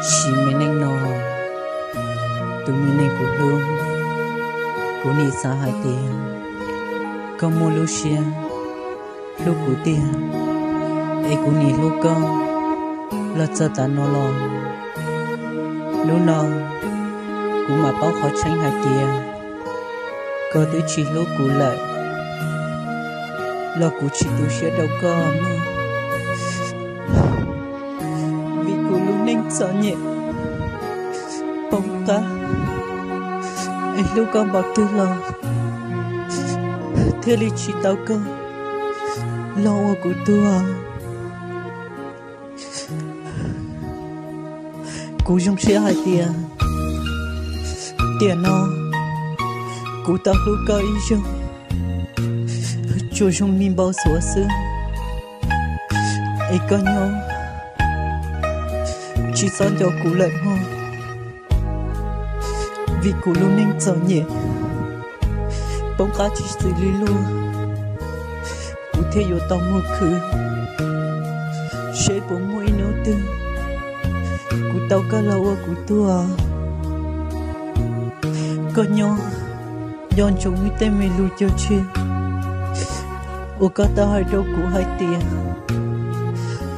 Sim me neej no, tus me neeg kuv hlub, kuv nim xav hais tias koj muaj lub siab hlub kuv tiag, es kuv nim hlub koj los txog tav no los. Hnub no kuv mam paub qhov tseeb hais tias koj twb tsis hlub kuv lawm, los kuv tsis tu siab rau koj nawb. Vim kuv lub neej txom nyem poob qab, es hlub koj npaum twg los thiaj li tsis tau koj los ua kuv tug. Kuv zoo siab hais tias tiam no kuv tau hlub koj ib zaug, tsuas zoo li npau suav xwb, es koj nyob tsis txhob nco kuv lawm mog. Vim kuv lub neej txom nyem poob qab tsis xws li luag, kuv thiaj yuav tau mus khwv seb puas muaj ib hnub twg kuv tau koj los ua kuv tug. Koj nyob nco ntsoov ib tej me lus cog tseg uas koj tau hais rau kuv hais tias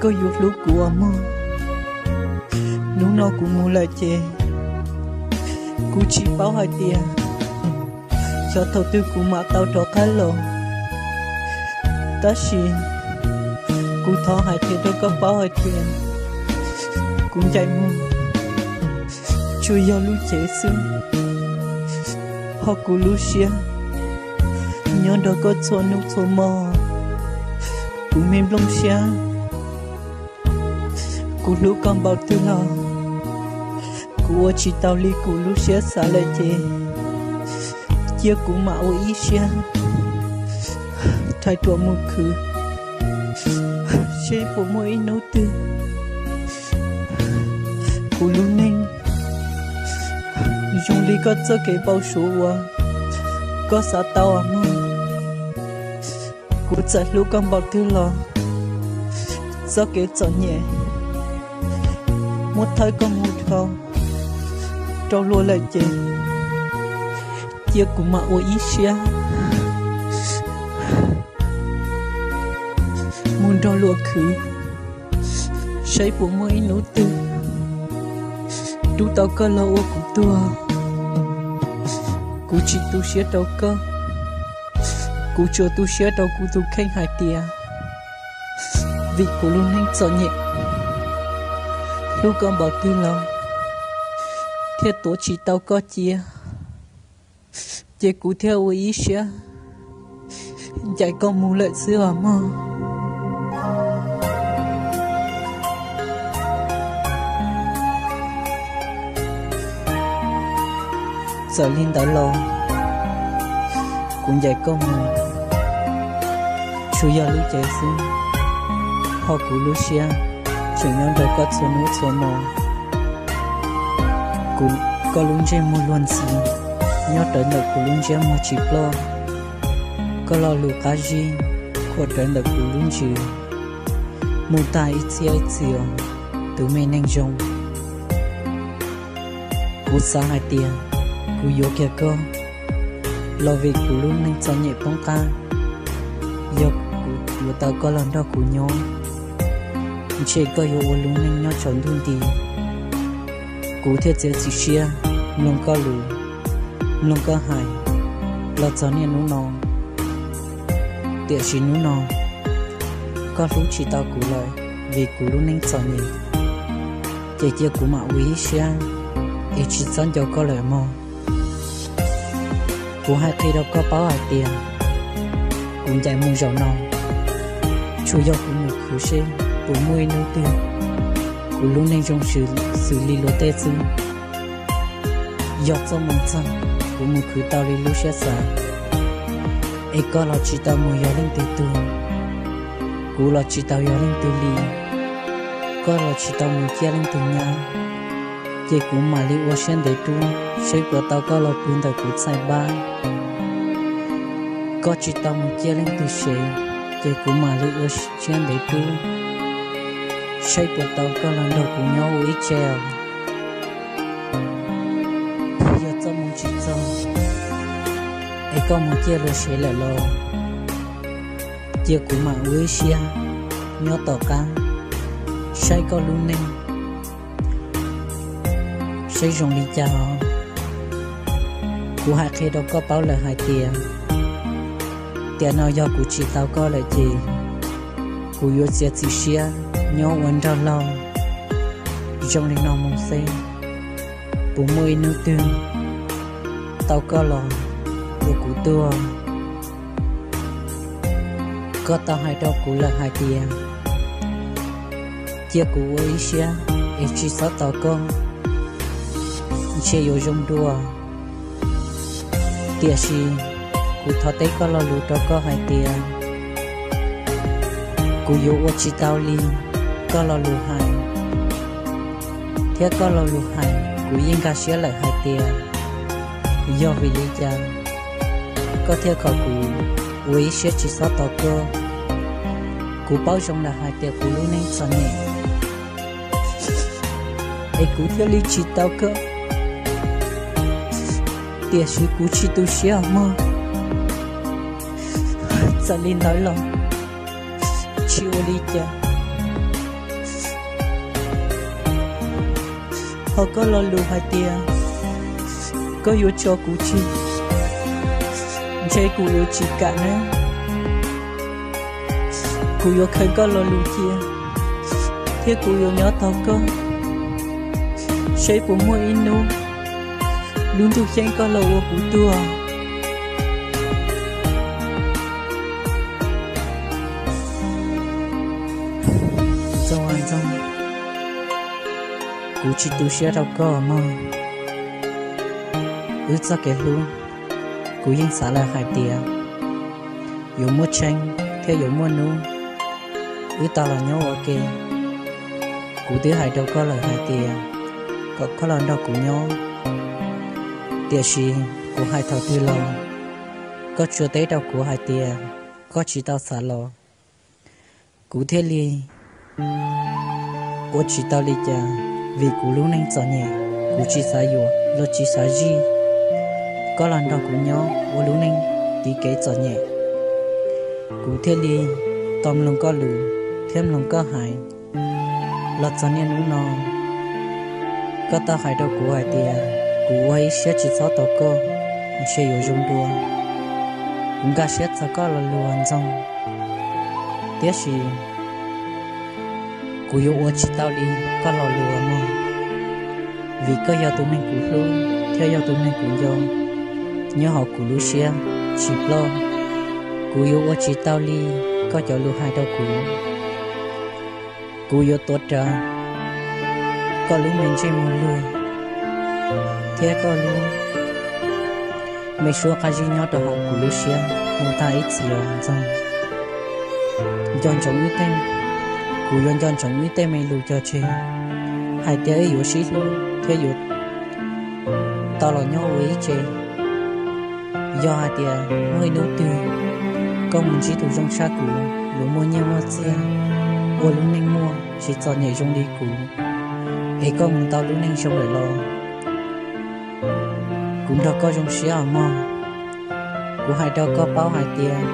koj yuav hlub kuv os mog. Hnub no kuv mus lawm ces kuv tsis paub hais tias xyov thaum twg kuv mam tau rov qab los. Tab sis kuv thov hais qhia rau koj paub hais tias kuv ncaim mus tsuas yog lub cev xwb, ho kuv lub siab nyob nrog koj txhua hnub txhua hmo. Kuv me nplooj siab, kuv hlub koj npaum twg los kuv ua tsis tau li kuv lub siab xav lawm ces cia kuv mam ua ib siab rhais ruam mus khwv seb puas muaj ib hnub twg kuv lub neej zoo li koj txoj kev npau suav uas koj xav tau os mog. Kuv txawm hlub koj npaum twg los txoj kev txom nyem muab thawb koj mus dhau rau luag lawm ces cia kuv mam ua ib siab mus nrog luag khwv saib puas muaj ib hnub twg rub tau koj los ua kuv tug. Kuv tsis tu siab rau koj, kuv tsuas tu siab rau kuv tus kheej hais tias vim kuv lub neej txom nyem hlub koj npaum twg los thiaj tuav tsis tau koj cia, ces kuv thiaj ua ib siab ncaim koj mus lawm xwb os mog. Txawm li ntawd los kuv ncaim koj mus tsuas yog lub cev xwb, ho kuv lub siab tseem nyob nrog koj txhua hnub txhua hmo. Kuv, koj lub ntsej muag luag ntxhi nyob rawv ntawm kuv lub ntsiab muag tsis ploj, koj lo lus qab zib khuam rawv ntawm kuv lub ntsws mus tag ib txhiab ib txhis os, tus me neeg zoo. Kuv xav hais tias kuv yuav kiag koj los vim kuv lub neej txom nyem poob qab. Yog kuv yuav tau koj los nrog kuv nyob, ntshe koj yuav ua lub neej nyob tsaus ntuj nti. Kuv thiaj txiav txim siab mloog koj lus, mloog koj hais los txog niaj hnub no. Tiam sis hnub no koj hlub tsis tau kuv lawm vim kuv lub neej txom nyem, ces cia kuv mam ua ib siab es tsis txhob nco koj lawm mog. Kuv hais qhia rau koj paub hais tias kuv ncaim mus zaum no, tsuas yog kuv mus khwv seb puas muaj ib hnub twg kuv lub neej zoo xws li luag tej xwb. Yog txoj moo txog kuv mus khwv tau li lub siab xav, es koj los tsis tau mus yog leej twg tug, kuv los tsis tau yog leej twg li, koj los tsis tau mus ciaj leej twg nyab, ces kuv mam li ua siab ntev rub seb puas tau koj los pw ntawm kuv txhais npab. Koj tsis tau mus ciaj leej twg sev, ces kuv mam li ua siab ntev rub seb puas tau koj los nrog kuv nyob ua ib tse os. koj mus ciaj luag sev lawm los cia kuv mam ua ib siab nyob tom qab saib koj lub neej saib zoo li cas os. Kuv hais qhia rau koj paub lawm hais tias, tiam no yog kuv tsis tau koj lawm ces kuv yuav txiav txim siab nyob ua nraug laug zoo li no mus xwb. Puas muaj ib hnub twg tau koj los ua kuv tug? Koj tau hais rau kuv lawm hais tias cia kuv ua ib siab es tsis txhob tos koj, ntshe yuav zoo dua. Tiam sis kuv thov teb koj lo lus rau koj hais tias kuv yuav ua tsis tau li koj lo lus hais. Thiab koj lo lus hais kuv yeej nkag siab lawm hais tias yog vim li cas koj thiaj kom kuv ua ib siab tsis txhob tos koj. Kuv paub zoo lawm hais tias kuv lub neej txom nyem es kuv thiaj li tsis tau koj, tiam sis kuv tsis tu siab mog. Txawm li ntawd los tsis ua li cas. Ho koj lo lus hais tias koj yuav tso kuv tseg, ntshe kuv yuav tsis kam nawb. Kuv yuav khaws koj lo lus cia thiab kuv yuav nyob tos koj, seb puas muaj ib hnub lub ntuj ceeb koj los ua kuv tug. Ntxoog, kuv tsis tu siab rau koj mog. Wb txoj kev hlub, kuv yeej xav lawm hais tias yuav muaj tsheej thiab yuav muaj hnub wb tau los nyob ua ke. Kuv twb hais rau koj lawm hais tias kom koj los nrog kuv nyob, tiam sis kuv hais thaum twg los koj tsuas teb rau kuv hais tias koj tsis tau xav los. Kuv thiaj li ua tsis tau li cas, vim kuv lub neej txom nyem, kuv tsis xav yuam los tsis xav zij koj los nrog kuv nyob ua lub neej tiv kev txom nyem. Kuv thiaj li tau mloog koj lus thiab mloog koj hais. Los txog niaj hnub no, koj tau hais rau kuv hais tias kuv ua ib siab tsis txhob tos koj, ntshe yuav zoo dua. Kuv nkag siab txog koj lo lus Ntxoog, tiam sis kuv yuav ua tsis tau li koj lo lus mog, vim koj yog tus neeg kuv hlub thiab yog tus neeg kuv nco nyob hauv kuv lub siab tsis ploj. Kuv yuav ua tsis tau li koj cov lus hais rau kuv. Kuv yuav tuav rawv koj lub me ntsej muag luag thiab koj lub me suab qab zib nyob rau hauv kuv lub siab mus tag ib txhis os Ntxoog. Nco ntsoov wb tej, kuv yuav nco ntsoov wb tej me lus cog tseg hais tias wb yuav sib hlub thiab yuav tau los nyob ua ib tse. Yog hais tias muaj ib hnub twg koj mus ntsib tus zoo tshaj kuv, yuav muaj nyiaj muaj txiag, ua lub neej muaj tsis txom nyem zoo li kuv, es koj mus tau lub neej zoo lawm los kuv nrog koj zoo siab os mog. Kuv hais rau koj paub hais tias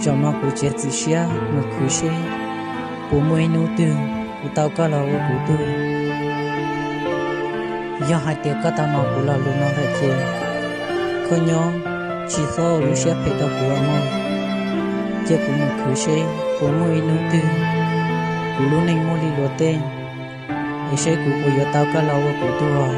zaum no kuv txiav txim siab mus khwv seb puas muaj ib hnub twg kuv tau koj los ua kuv tug. Yog hais tias koj tau hnov kuv lo lus no lawm ces koj nyob tsis txhob ua lub siab phem rau kuv os mog. Cia kuv mus khwv seb puas muaj ib hnub twg kuv lub neej muaj li luag tej, es seb kuv puas yuav tau koj los ua kuv tug os.